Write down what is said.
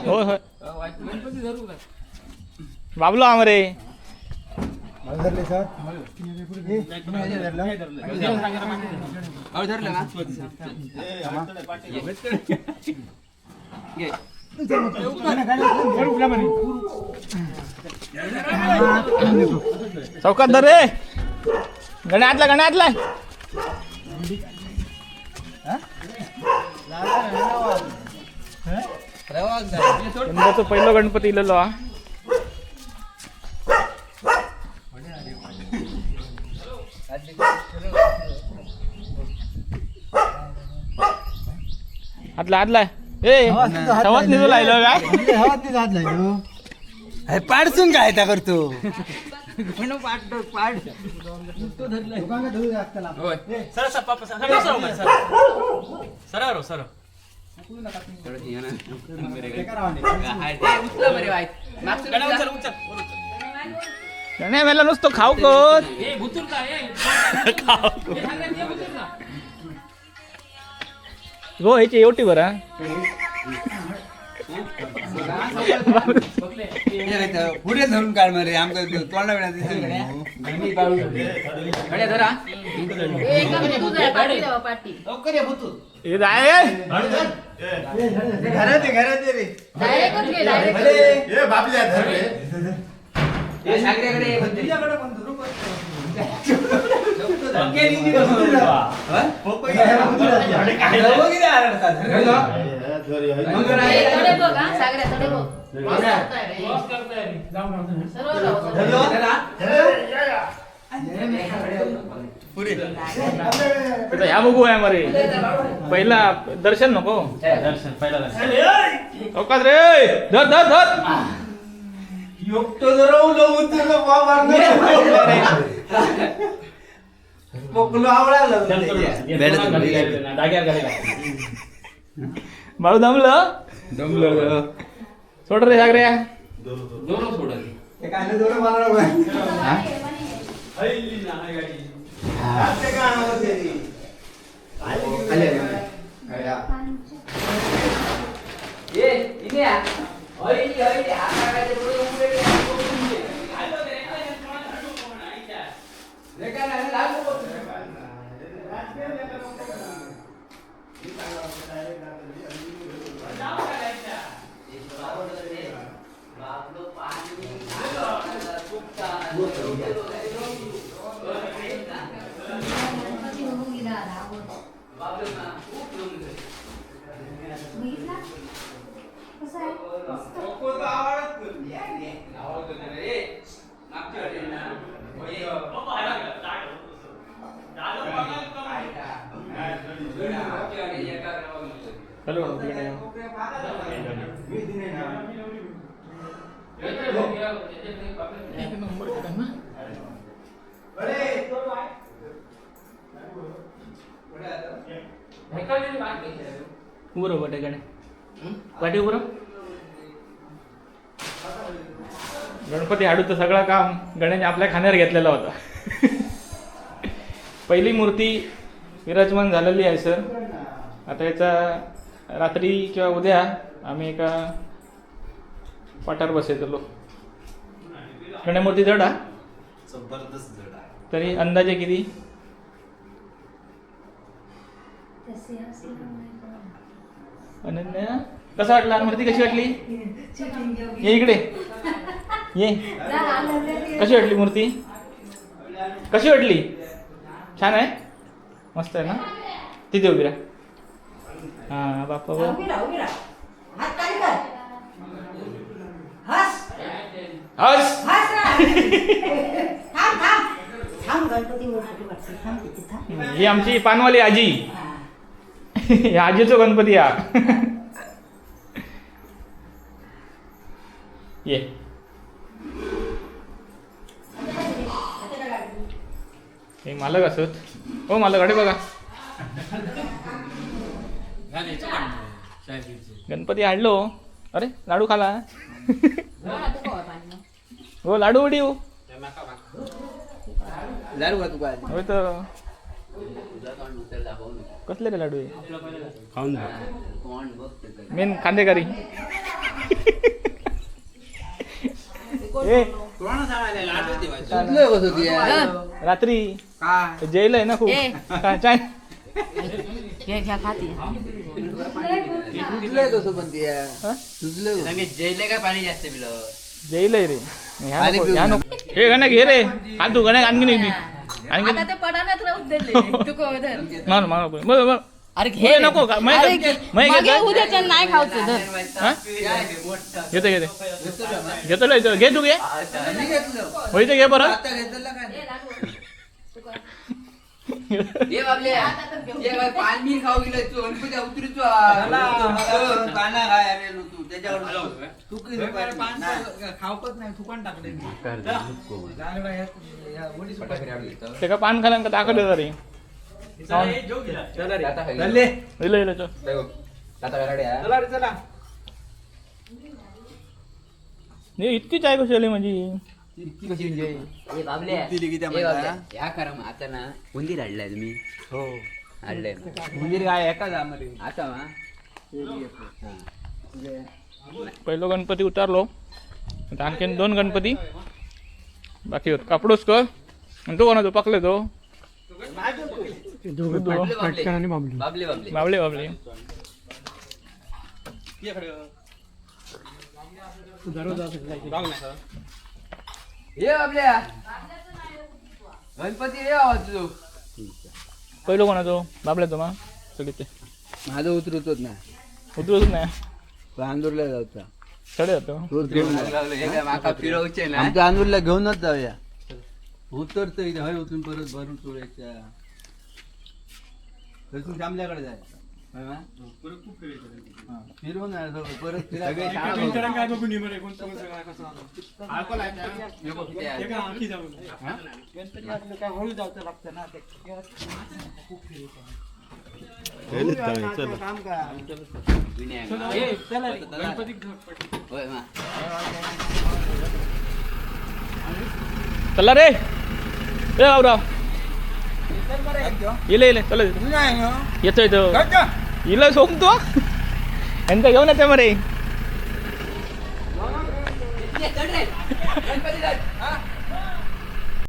होय होय बाबलो आमरे चौकात धर रे. गण्या आतला, गण्या आतला. यंदाचो पहिलो गणपती इलेलो हा. आतला आतला ए सवास निघू लागलो काय? अरे पाडसून काय त्या करतो. गण्या मेला नुसतं खाऊ कर खाऊ गो ह्याची एवटी बरा. पुढे धरून काढ मरे आमका तोंडा वेळा दिसेल. पाटी. हे जाय. घरात ये, घरात ये रे. डायरेक्टच घे, डायरेक्ट. ए बाबल्या धर रे. तुझ्याकडे पण धरू पण. तडे बघ हा सागऱ्या, तडे बघ. सरळ राहा, सरळ. आता ह्या बघू आहे मरे पहिला दर्शन नको. दर्शन पहिला दर्शन. चौकात रे धर धर धर. बाळू दमलं. दमलं. सोड रे सागऱ्या. गणपती बघून गेला रावण. बघितला? कसं आहे? मस्त. हॅलो तिकडे. उभं राहा ठिकाणी पाठी उभं राहा. गणपती हाडूचं सगळं काम गण्याने आपल्या खांद्यावर घेतलेला होता. पहिली मूर्ती विराजमान झालेली आहे सर. आता याचा रात्री किंवा उद्या आम्ही एका पाटावर बसायचलो. गण्यामूर्ती जड हा. जबरदस्त जड आहे. तरी अंदाजे किती? तसे असेल. अनन्या कसं वाटलं? मूर्ती कशी वाटली? ये इकडे ये. कशी वाटली मूर्ती? कशी वाटली? छान आहे, मस्त आहे ना? तिथे उभी राहा. हा बाप्पा बघ. उभी राहा, उभी राहा. हात खाली कर. हस. हस. हस ना. थांब थांब थांब, गणपती मोठी वाटते, थांब तिथे थांब. ही आमची पानवाली आजी. हा. ह्या आजीचो गणपती हा. ये. हे मालक असत हो मालक. अडे बघा गणपती आणलो. अरे लाडू खाला. हो लाडू उडी हो. लाडू का तुका? होय तर. कसले रे लाडू हे? खाऊन मेन कांदेकारी. ए सुचलं कसं ती रात्री काय जेलय ना खूप. काय चाय सुचलंय कसं पण ती हा? सुचलं कसं? जेले काय पाणी जास्त पिलं. जेलय रे. ह्या पाणी नको पिऊन ह्या नको. हे गण्या घे रे, आणि तू गण्या आणखी नाही आणखी. आता ते पडानात राहून दिले तू धर. मान मान बरं बरं. अरे घे ए, नको का? मै अरे घे. मै मागे घेतोय. उद्याच्या नाही खाऊचं धर. हा? घेते घेते घेतो लय इथं. घे तू घे. मी घेतलं. हो इथे घे परत. आता घेतलं काय? ये बाबल्या, ये बाई, पान मी खाऊ गेलं तू गणपती उतरूचो. पाना काय अरे तू त्याच्यावर तू किती पान खावकच नाही, थुकान टाकले. ते का पान खाल्यानं का दाखवलं तरी. चालले. इलं इलं चल. चला रे चला. नाही, इतकी चाय कशी आली म्हणजे? इतकी कशी म्हणजे ए बाबल्या, दिली की त्या ए बाबल्या, माणसाला? ह्या करा मग आता ना उंदीर हाडलाय तुम्ही? हो. हाडलाय. उंदीर काय एकाच आम्हाला. आता मा पहिलो गणपती उतारलो, आता आणखीन दोन गणपती बाकी होत. कापडोस कर आणि तो कोणाचो पाकले तो. बाबले बाबले बाबले. बाबले बाबले. ए बाबल्या, गणपती रे आवाज तुझो. पहिलो कोणाचो बाबल्याचो मा सगळे ते. माझं उतरतच ना. उतरत नाही. आंदूरला जाऊचा. चढे जातो. रोज घेऊन जा. हे काय माका फिरवचे ना. आमच्या आंदूरला घेऊनच जाऊया. उतरतं इथे हय उतरून परत भरून चोरायच्या तसून जांभल्याकडे जायचं. होय मा? हा, फिरवून आलं सगळं, परत सगळे फिरायचं. शाळा होय मा. चला रे ए बाबराव, इले इले चला. येतो येतो इला सोमतो यांचा घेऊन येते मरे. ये, चढ रे. गणपती चढ.